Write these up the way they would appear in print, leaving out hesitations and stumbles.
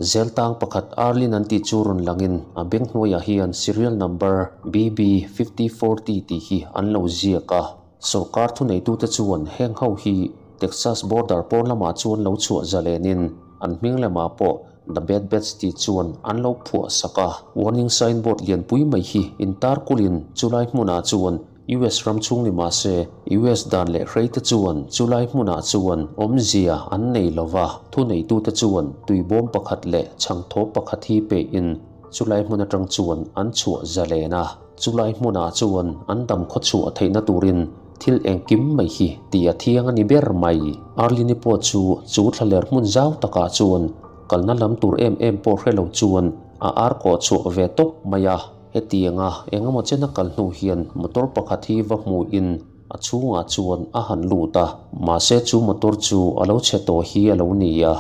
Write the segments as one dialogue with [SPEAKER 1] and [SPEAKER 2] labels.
[SPEAKER 1] Zel tang pakhat Arlene an tih chu rawn langin a beng hnuaiah hian serial number BB 5040 tih hi an lo ziak a. Sawrkar thuneitute chuan heng ho hi Texas border pawn lamah chuan lo chhuah zalenin an hming lemah pawh The Bad Batch tih chuan an lo phuah sak a. Warning signboard lianpui mai hi intar kulhin chulai hmunah chuan US ram chhung ni mah se, US dan leh hreite chuan chulai hmunah chuan awmzia an nei lo va, thuneitute chuan tuibawm pakhat leh chhangthawp pakhat hi pehin chulai hmun atang chuan an chhuah zalen a. Chulai hmunah chuan an dam khawchhuah theihna turin thil engkim mai hi tih a thiang a ni ber mai. Arlene-i pawh chu chu thlaler hmun zau takah chuan kalna lam tur em em pawh hre lo chuan a ar kawh chhuah ve tawp mai a. Hetianga engemaw chen a kal hnu hian motor pakhat hi va hmuhin a chhungah chuan a han lut a, mahse chu motor chu a lo chhe tawh hi a lo ni a.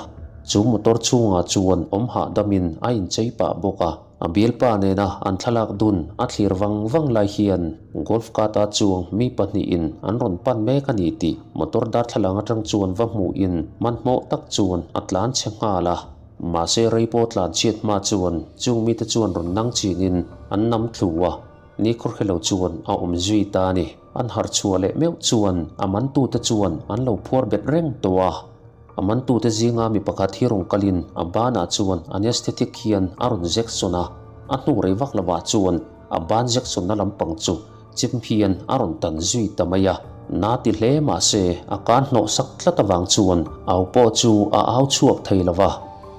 [SPEAKER 1] Chu motor chhungah chuan awm hahdamin a inchei pah bawk a, a bialpa nena an thlalak dun a thlir vang vang lai hian golf cart a chuang mi pahnihin an rawn pan mek a ni tih motor darthlalang atang chuan va hmuhin hmanhmawh tak chuan a tlan chhe nghal a. Mahse rei pawh tlan chhiat hma chuan chung mite chuan rawn nang chinin an nam thlu a, ni khawrhe lo chuan a awm zui ta a ni. An harh chhuah leh meuh chuan a mantute chuan an lo phuar bet reng tawh a. A mantute zinga mi pakhat hi rawn kalin a banah chuan anesthetic hian a rawn zek sawn a, a hnu rei vak lovah chuan a ban zek sawnna lampang chu chim hian a rawn tan zui ta mai a. Na ti hle mahse a kan hnawh sak tlat avang chuan au pawh chu a au chhuak thei lo va,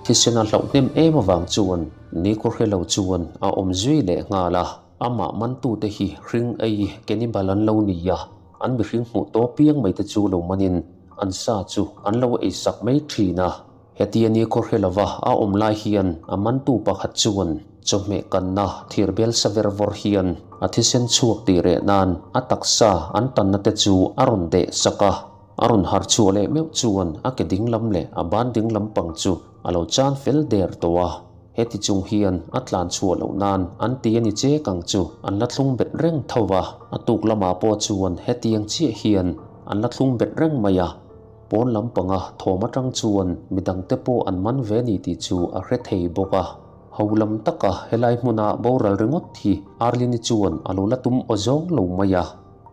[SPEAKER 1] thisen a hlauh hnem em avang chuan nikhaw hre lo chuan a awm zui leh nghal a. Amah mantute hi hring ei cannibal an lo ni a, an mihring hmuh tawp piang mai te chu lo manin an sa chu an lo ei sak mai thin a. Hetia ni khaw hre lova a awm lai hian a mantu pakhat chuan chawhmeh kanna thir bel sa ver vawr hian a thisen chhuak tih reh nan a taksa an tanna te chu a rawn deh sak a, a rawn har chhuah leh meuh chuan a ke dinglam leh a ban dinglam pang chu a lo chan fel der tawh a. Heti chung hian a tlan chhuah loh nan an ti a ni chek ang chu an la thlung bet reng tho va, a tuk lamah pawh chuan hetiang chiah hian an la thlung bet reng mai a. Pawn lampanga thawm atang chuan midangte pawh an man ve ni tih chu a hre thei bawk a. Ho lam taka helai hmuna boral ringawt hi Arlene-i chuan a lo la tum aw zawng lo mai a.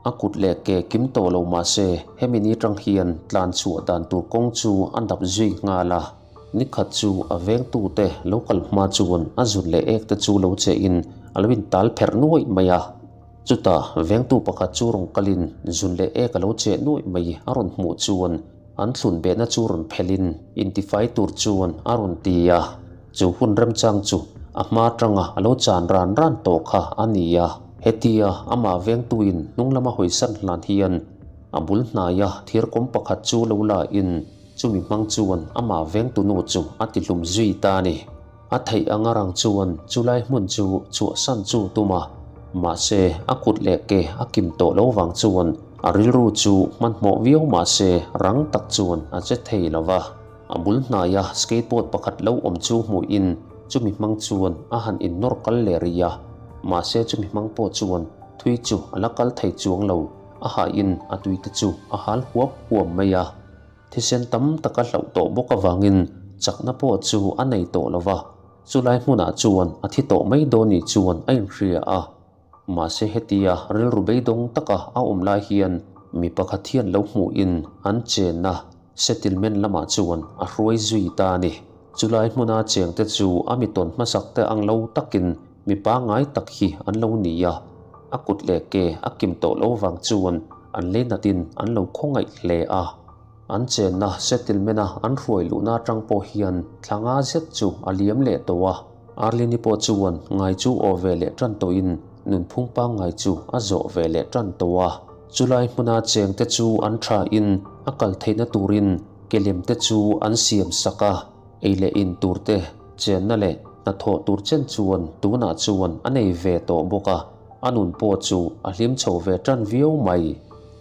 [SPEAKER 1] A kut leh ke kim tawh lo mah se hemi ni tang hian tlan chhuah dan tur kawng chu a dap zui nghal a. Nikhat chu a vengtute lo kal hma chuan a zun leh ek te chu lo che in a lo intal pherh nuaih mai a. Chutah vengtu pakhat chu rawn kalin zun leh ek a lo cheh nuaih mai a rawn hmuh chuan an thlun behna chu rawn phelhin intifai tur chuan a rawn ti a. Chu hun remchang chu a hma atanga a lo chan ran ran tawh kha a ni a. Hetia amah vengtuin hnung lama hawisan hlan hian a bul hnaia thirkawm pakhat chu lo la in chumi hmang chuan amah vengtu nu chu a tihlum zui ta a ni. A theih anga rang chuan chulai hmun chu chhuahsan chu tum a, mahse a kut leh ke a kim tawh lo vang chuan a rilru chu hmanhmawh viau mahse rang tak chuan a che thei lo va. A bul hnaia skateboard pakhat lo awm chu hmuhin chumi hmang chuan a han innawr kal leh rih a, mahse chumi hmang pawh chuan thui chu a la kal thei chuang lo, a hahin a tuite chu a hal huap huam mai a. Thisen tam tak a hlauh tawh bawk avangin chakna pawh chu a nei tawh lo va, chulai hmunah chuan a thi tawh mai dawn ni chuan a inhria a. Mahse hetia rilru beidawng taka a awm lai hian mi pakhat hian lo hmuhin an chenna settlement lamah chuan a hruai zui ta a ni. Chulai hmuna chengte chu a mi tawn hmasak te ang lo takin mi pangngai tak hi an lo ni a, a kut leh ke a kim tawh lo vang chuan an leinatin an lo khawngaih hle a. An chenna settlement-a an hruai luhna atang pawh hian thla nga zet chu a liam leh tawh a. Arlene-i pawh chuan ngai chu aw ve leh tan tawhin nunphung pangngai chu a zawh ve leh tan tawh a. Chulai hmuna chengte chu an thain a kal theihna turin ke lem te chu an siam sak a. Ei leh in tur te, chenna leh hnathawh tur chen chuan tunah chuan a nei ve tawh bawk a, a nun pawh chu a hlim chho ve tan viau mai.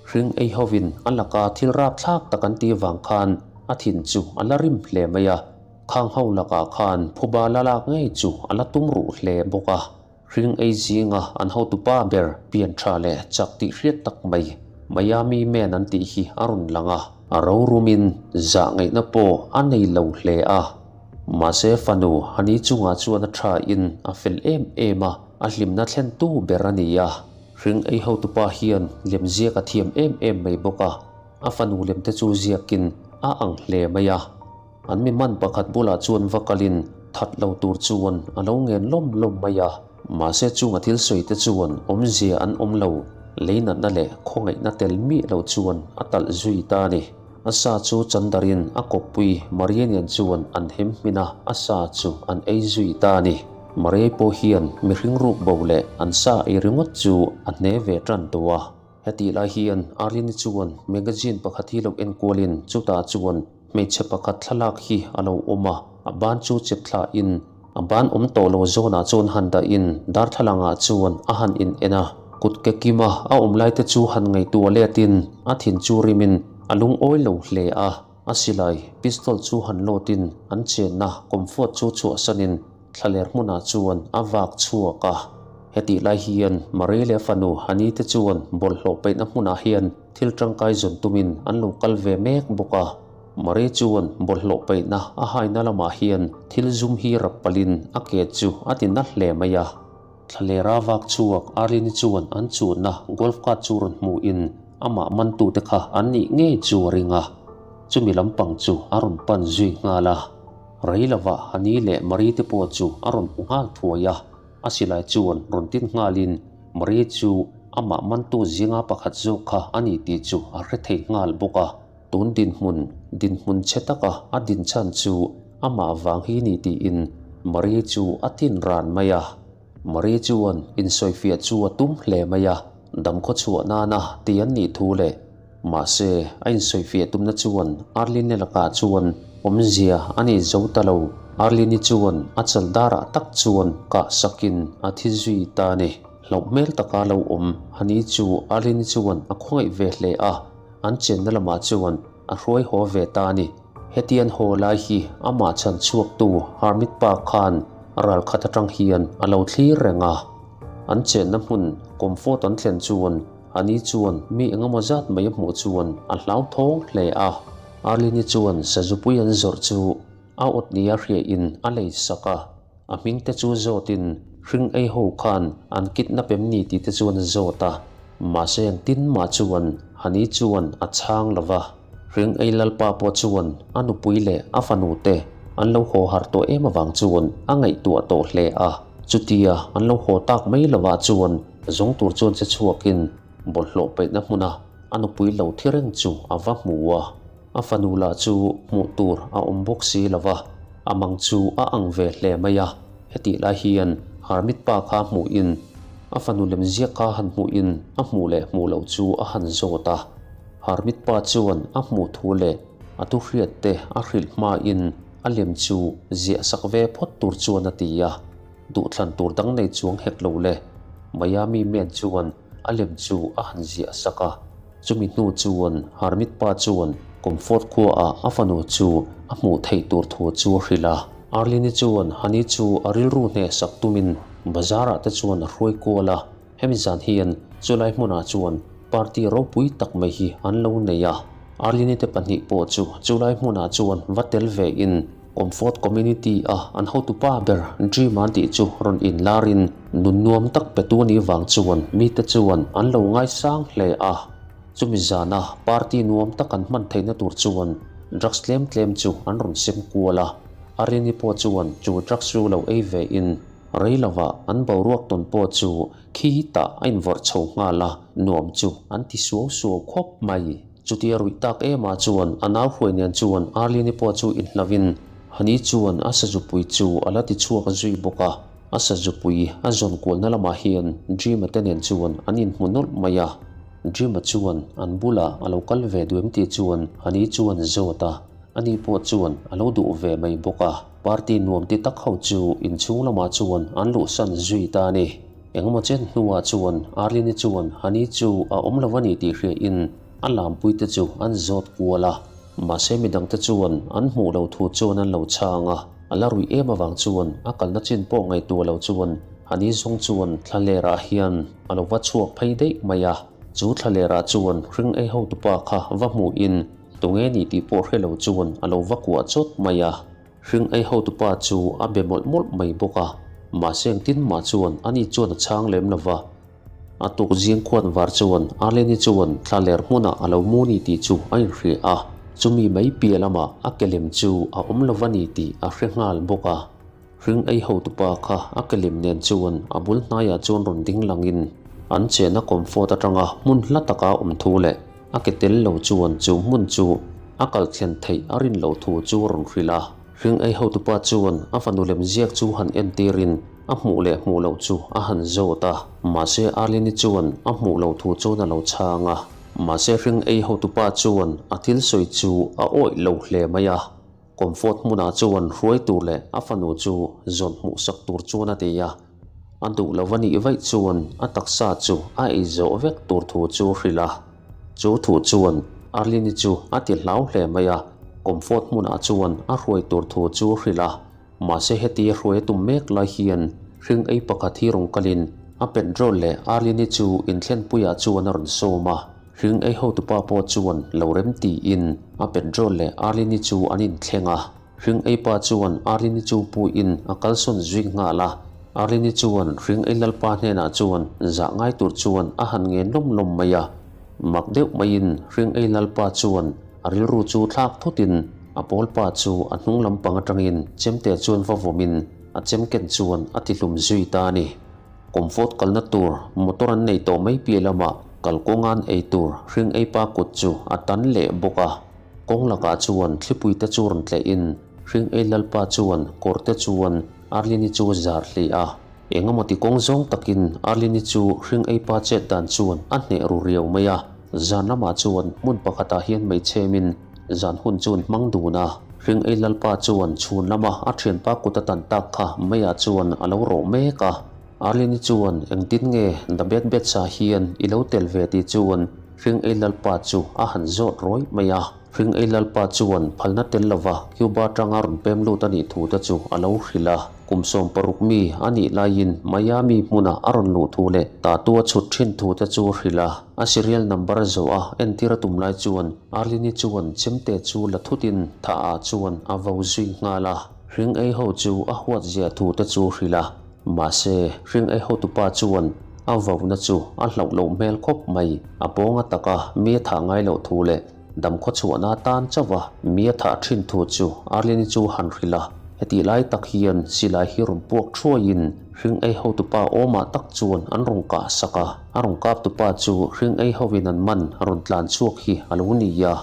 [SPEAKER 1] Hring ei hovin a laka thil rapthlak tak an tih vang khan a thin chu a la rim hle mai a, khang ho lakah khan phuba la lak ngei chu a la tum ruh hle bawk a. Hring ei zinga an hotupa ber pian tha leh chak tih hriat tak mai Miami Man an tih hi a rawn lang a. A rorumin zah ngaihna pawh a nei lo hle a. Mahse fanu Hani chungah chuan a tha in a fel em em a, a hlimna thlen tu ber a ni a. Hring ei hotupa hian lemziak a thiam em em mai bawk a, a fanu lemte chu ziakin a ang hle mai a. An mi man pakhat bulah chuan va kalin that lo tur chuan a lo ngen lawm lawm mai a. Mahse chung a thil sawi te chuan awmzia an awm lo, lei natna leh khawngaihna tel miah lo chuan a talh zui ta a ni. A sa chu Chandarin a kawppui Maria nen chuan an hem hmin a, a sa chu an ei zui ta a ni. Maria pawh hian mihring ruk bo leh an sa ei ringawt chu a hne ve tan tawh a. Hetih lai hian Arlene chuan magazine pakhat hi lo enkualin chutah chuan hmeichhe pakhat thlalak hi a lo awm a, a ban chu chep thlahin a ban awm tawh lo zawnah chuan han dahin darthlalangah chuan a han in en a, kut ke kima a awm lai te chu han ngaihtuah letin a thin chu rimin a lungawi lo hle a, a silai pistol chu han lawtin an chenna comfort chu chhuahsanin Thlaler hmunah chuan a vak chhuak a. Hetih lai hian Marie leh a fanu Hani te chuan bawlhhlawh peihna hmunah hian thil tangkai zawn tumin an lo kal ve mek bawk a. Marie chuan bawlhhlawh peihna a haina lamah hian thil zum hi rap palhin a ke chu a ti na hle mai a. Thlalera vak chhuak Arlene chuan an chuanna golf cart chu rawn hmuhin amah mantute kha an nih ngei chu a ring a. Chumi lampang chu a rawn pan zui nghal a. Rei lovah Hani leh Marie te pawh chu a rawn hmu nghal thuai a, a silai chuan rawn tin nghalin Marie chu amah mantu zinga pakhat zawk kha a ni tih chu a hre thei nghal bawk a. Tun dinhmun, dinhmun chhe taka a din chhan chu amah vang hi ni tiin Marie chu a tin ran mai a. Marie chuan insawifiah chu a tum hle mai a, damkhaw chhuah nana ti an nih thu leh Mahse, a insawifiah tumna chuan Arlene lakah chuan awmzia a nei zo ta lo. Arlene chuan a chal darah tak chuan kah sakin a thi zui ta a ni. Hlauh hmel taka lo awm Hani chu Arlene chuan a khawngaih ve hle a, an chenna lamah chuan a hruai haw ve ta a ni. Hetian haw lai hi amah chhan chhuaktu Hermit pa khan ral khat atang hian a lo thlir reng a. An chenna hmun Comfort an thlen chuan Ani chuan mi engemaw zat mai a hmuh chuan a hlauthawng hle a. Arlene chuan sazupui an zawrh chu a awt nia hriain a lei sak a. A hming te chu zawtin hring ei ho khan an kidnap em ni tih te chuan a zawt a. Mahse engtin mah chuan Hani chuan a chhang lo va. Hring ei lalpa pawh chuan a nupui leh a fanu te an lo haw harh tawh em avang chuan a ngaihtuah tawh hle a. Chutia an lo haw tak mai lovah chuan Zawng tur chuan che chhuakin bawlhhlawh peihna hmuna a nupui lo thi reng chu a va hmu a, a fanu lah chu hmuh tur a awm bawk si lo va, a mang chu a ang ve hle mai a. Hetih lai hian Hermit pa kha hmuhin a fanu lemziak kha han hmuhin a hmuh leh hmuh loh chu a han zawt a. Hermit pa chuan a hmuh thu leh a thu hriat te a hrilh hmain a lem chu ziah sak ve phawt tur chuan a ti a. Duhthlan tur dang nei chuang hek lo le. Miami man chuan a lem chu a han ziah sak a. Chumi hnu chuan Hermit pa chuan Comfort khuaah a fanu chu a hmuh theih tur thu chu a hrilh a. Arlene chuan Honey chu a rilru hnehsak tumin bazar ah te chuan a hruai kual a. Hemi zan hian chulai hmunah chuan party ropui tak mai hi an lo nei a. Arlene te pahnih pawh chu chulai hmunah chuan va tel ve in Comfort Community a an hotupa ber Dream an tih chu rawn inlarin nun nuam tak petu anih vang chuan mite chuan an lo ngaisang hle a. Chumi zana party nuam tak an hman theihna tur chuan drugs tlem tlem chu an rawn sem kual a. Arini pawh chuan chu drugs chu lo ei ve in rei lovah an boruak tawn pawh chu khi tah a invawrh chho nghal a, nuam chu an ti suau suau khawp mai. Chutia ruih tak emah chuan a nau hruai nen chuan Arlene pawh chu inhlavin Hani chuan a sazupui chu a la ti chhuak zui bawk a. A sazupui a zawn kualna lamah hian Jim-a te nen chuan an inhmu nawlh mai a. Jim-a chuan an bulah a lo kal ve duh em tih chuan Hani chuan zawt a, ani pawh chuan a lo duh ve mai bawk a. Party nuam ti tak ho chu inchhung lamah chuan an luhsan zui ta a ni. Engemaw chen hnuah chuan Arlene chuan Hani chu a awm lo a ni tih hriain a lampuite chu an zawt kual a. Mahse midangte chuan an hmuh loh thu chuan an lo chhang a, a la ruih em avang chuan a kalna chin pawh ngaihtuah lo chuan Hani zawng chuan thlalerah hian a lo va chhuak phei daih mai a. Chu thlalerah chuan hring ei hotupa kha va hmuhin tunge ni tih pawh hre lo chuan a lo va kuah chawt mai a. Hring ei hotupa chu a be mawlh mawlh mai bawk a, mahse engtin mah chuan ani chuan a chhang lem lo va. A tuk zing khuat var chuan Arlene-i chuan thlaler hmunah a lo mu ni tih chu a inhria a, chumi mai piah lamah a ke lem chu a awm lo va ni tih a hre nghal bawk a. Hring ei hotupa kha a ke lem nen chuan a bul hnaiah chuan rawn ding langin an chenna comfort atanga hmun hla taka awm thu leh a ke tel lo chuan chu hmun chu a kal thlen theih a rin loh thu chu a rawn hrilh a. Hring ei hotupa chuan a fanu lem ziak chu han entirin a hmuh leh hmuh loh chu a han zawt a, mahse Arlene-i chuan a hmuh loh thu chuan a lo chhang a. Mahse hring ei hotupa chuan a thil sawi chu a awih lo hle mai a, Comfort hmunah chuan hruai tur leh a fanu chu zawn hmuhsak tur chuan a ti a. A duh lo a nih vaih chuan a taksa chu a ei zawh vek tur thu chu hrilh a. Chu thu chuan Arlene-i chu a ti hlau hle mai a, Comfort hmunah chuan a hruai tur thu chu hrilh a. Mahse heti a hruai a tum mek lai hian hring ei pakhat hi rawn kalin a petrol leh Arlene-i chu inthlenpuiah chuan a rawn sawm a. Hring ei hotupa pawh chuan lo rem tiin a petrol leh Arlene-i chu an inthleng a. Hring ei pa chuan Arlene-i chu puiin a kalsawn zui nghal a. Arlene-i chuan hring ei lalpa hnenah chuan zah ngai tur chuan a han ngen lawm lawm mai a. Mak deuh maiin hring ei lalpa chuan a rilru chu thlak thutin a pawl pa chu a hnung lampang atangin chemte chuan va vawmin a chemken chuan a tihlum zui ta a ni. Comfort kalna tur motor an nei tawh mai piah lamah kalkawnga'n ei tur hring ei pa kut chu a tan leh bawk a. Kawng lakah chuan thlipui te chu rawn tlehin hring ei lalpa chuan kawr te chuan Arlene-i chu zar hlih a. Engemaw ti kawng zawng takin Arlene-i chu hring ei pa chet dan chuan a hneh ru riau mai a. Zan lamah chuan hmun pakhatah hian hmeichhemin zan hun chu an hmang dun a. Hring ei lalpa chuan chhun lama a thianpa kut a tan tak kha meiah chuan a lo rawh mek a. Arlene-i chuan engtin nge The Bad Batch-ah hian i lo tel ve tih chuan Hring ei lalpa chu a han zawt rawih mai a. Hring ei lalpa chuan phalna tel lova Cuba atanga rawn pem lut a nih thu te chu a lo hrilh a. Kum 16 mi a nih laiin Miami hmuna a rawn luh thu leh tatu a chhut thin thu te chu a hrilh a. A serial number zawh a entir a tum lai chuan Arlene-i chuan chemte chu la thutin thah ah chuan a vo zui nghal a. Hring ei ho chu a huat zia thu te chu hrilh a. Mahse, hring ei hotupa chuan a vauna chu a hlauh loh hmel khawp mai. A pawnga taka mi a thah ngai loh thu leh dam khawchhuahna atan chauh a mi a thah thin thu chu Arlene-i chu han hrilh a. Hetih lai tak hian silai hi rawn puak thuaiin hring ei hotupa awmah tak chuan an rawn kah sak a. A rawn kap tupa chu hring ei hovin an man rawn tlan chhuak hi a lo ni a.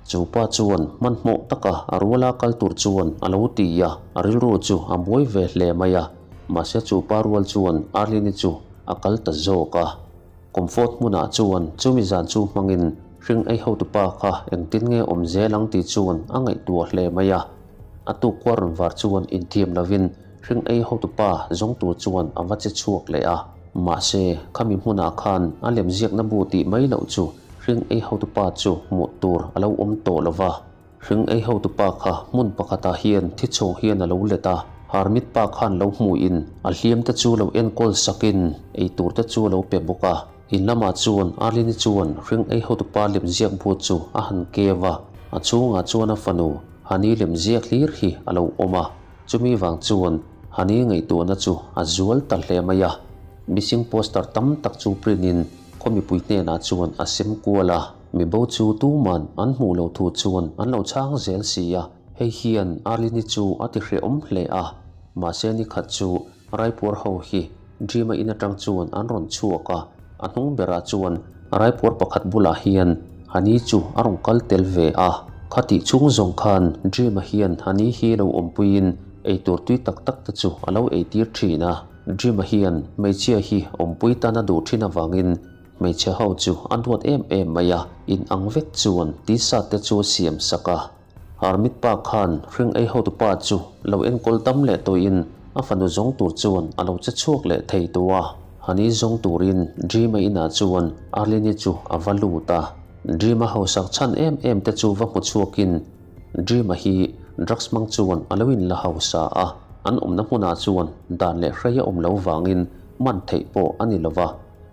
[SPEAKER 1] Chu pa chuan hmanhmawh taka a ruala kal tur chuan a lo ti a, a rilru chu a buai ve hle mai a. Mahse chu pa rual chuan Arlene-i chu a kal ta zawk a. Comfort hmunah chuan chumi zan chu hmangin hring ei hotupa kha engtin nge awm zel ang tih chuan a ngaihtuah hle mai a. A tuk kuar rawn var chuan inthiam lovin hring ei hotupa zawng tur chuan a va che chhuak leh a. Mahse khami hmunah khan a lemziakna bu tih mai loh chu Hring ei hotupa chu hmuh tur a lo awm tawh lo va. Hring ei hotupa kha hmun pakhatah hian thi chhawng hian a lo let a, Harmit pa khan lo hmuhin a hliam te chu lo enkawl sakin ei tur te chu a lo pe bawk a. In lamah chuan Arlene-i chuan hring ei hotupa lemziak bu chu a han keu a, a chhungah chuan a fanu Hani lemziak hlir hi a lo awm a. Chumi vang chuan Hani ngaihtuahna chu a zual ta hle mai a. Missing poster tam tak chu print in Khaw mipui hnenah chuan a sem kual a, mibo chu tuman an hmuh loh thu chuan an lo chhang zel si a, hei hian Arlene-i chu a ti hrehawm hle a. Mahse ni khat chu Raipuar ho hi Dream-a in atang chuan an rawn chhuak a, a hnung berah chuan Raipuar pakhat bulah hian Hani chu a rawn kal tel ve a. Khatih chhung zawng khan Dream-a hian Hani hi lo awmpuiin eitur tui tak tak te chu a lo eitir thin a. Jim-a hian hmeichhia hi awmpui tan a duh thin avangin hmeichhe ho chu a duat em em mai a, in ang vek chuan tisa te chu a siam sak a. Harmit pa khan hring ei hotupa chu lo enkawl dam leh tawhin a fanu zawng tur chuan a lo che chhuak leh thei tawh a. Hani zawng turin Jim-a inah chuan Arlene-i chu a va lut a. Jim-a hausak chhan em em te chu va hmu chhuakin Dream-a hi drugs hmang chuan a lo inla hausa a, an awmna hmunah chuan dan leh hrei a awm lo vangin man theih pawh a ni lova.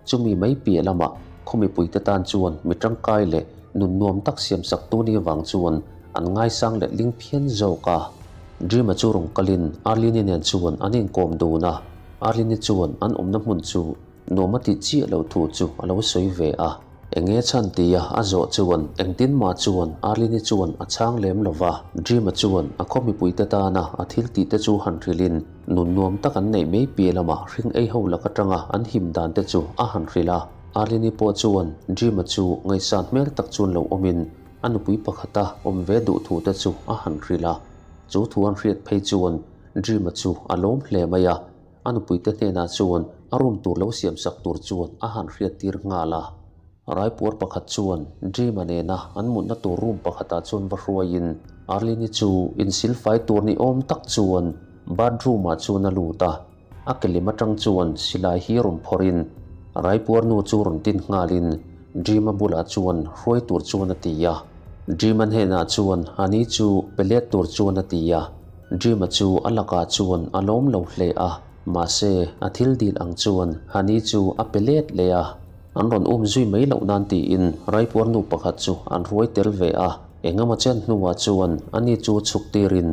[SPEAKER 1] Chumi mai piah lamah khaw mipuite tan chuan mi tangkai leh nun nuam tak siamsak tu ni vang chuan an ngaisang leh ling phian zawk a. Jim-a chu rawn kalin Arlene-i nen chuan an inkawm dun a, Arlene-i chuan an awmna hmun chu nuam a tih chiah loh thu chu a lo sawi ve a. Enge chhan tia a zawh chuan engtin mah chuan Arlene-i chuan a chhang lem lo va, Jim-a chuan a khaw mipuite tana a thil tih te chu han hrilhin nun nuam tak an neih mai piah lamah hring ei ho lak atanga an him dan te chu a han hrilh a. Arlene-i pawh chuan Jim-a chu ngaihsan hmel tak chuan lo awmin a nupui pakhata awm ve duh thu te chu a han hrilh a. Chu thu an hriat phei chuan Jim-a chu a lawm hle mai a. A nupuite hnenah chuan a room tur lo siamsak tur chuan a han hriattir nghal a. Raipuar pakhat chuan Jim-a nena an mutna tur room pakhatah chuan va hruaiin Arlene-i chu insilfai tur ni awm tak chuan bathroom-ah chuan a lut a. A kelim atang chuan silai hi rawn phawrhin Raipuar nu chu rawn tin nghalin Jim-a bulah chuan hruai tur chuan a ti a. Jim-a hnenah chuan a ni chu pe let tur chuan a ti a. Jim-a chu a lakah chuan a lawm lo hle a, mahse a thil dil ang chuan Hani chu a pe let leh a. An rawn um zui mai loh nan tiin Raipuar nu pakhat chu an ruai tel ve a, engemaw chen hnuah chuan ani chu chhuk tirin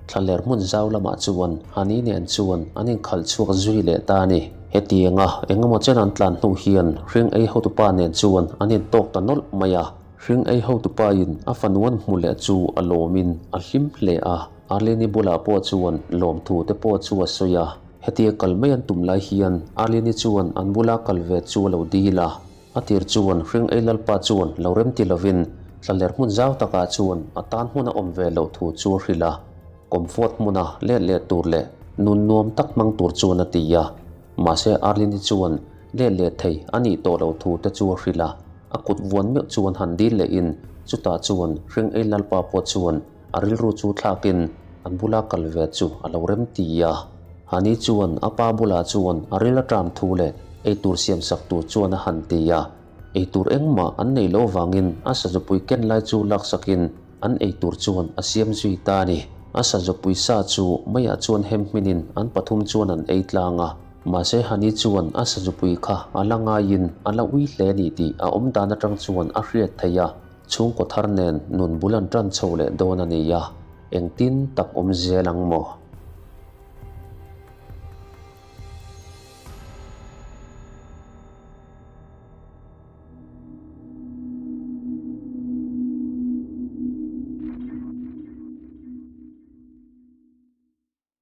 [SPEAKER 1] thlaler hmun zau lamah chuan Hani nen chuan an inkhalh chhuak zui leh ta a ni. Hetianga engemaw chen an tlan hnu hian hring ei hotupa nen chuan an intawk ta nawlh mai a. Hring ei hotupain a fanu an hmu leh chu a lawmin a hlim hle a, Arlene-i bulah pawh chuan lawmthu te pawh chu a sawi a. Hetia kal mai an tum lai hian Arlene-i chuan an bula kal ve chu a lo dil a. A tir chuan Hring ei lalpa chuan lo remti lovin tlaler hmun zau takah chuan a tan hmun a awm ve loh thu chu a hrilh a. Comfort hmuna let leh tur leh nun nuam tak hmang tur chuan a ti a. Mahse Arlene-i chuan let leh thei a nih tawh loh thu te chu a hrilh a. A kut vuan meuh chuan han dil lehin chutah chuan Hring ei lalpa pawh chuan A rilru chu thlakin an bula kal ve chu a lo rem ti a. Hani chuan a pa bulah chuan a ril a ṭam thu leh eitur siamsak tur chuan a han ti a. Eitur engmah an nei loh vangin a sazupui ken lai chu laksakin an eitur chuan a siam zui ta a ni. A sazupui sa chu meiah chuan hem hminin an pathum chuan an ei tlang a. Mahse Hani chuan a sazupui kha a la ngaiin a la ui hle a ni tih a awmdan aṭang chuan a hriat theih a. Chhungkaw thar nen nun bul an tan chho leh dawn a ni a, engtin tak awm zel ang maw?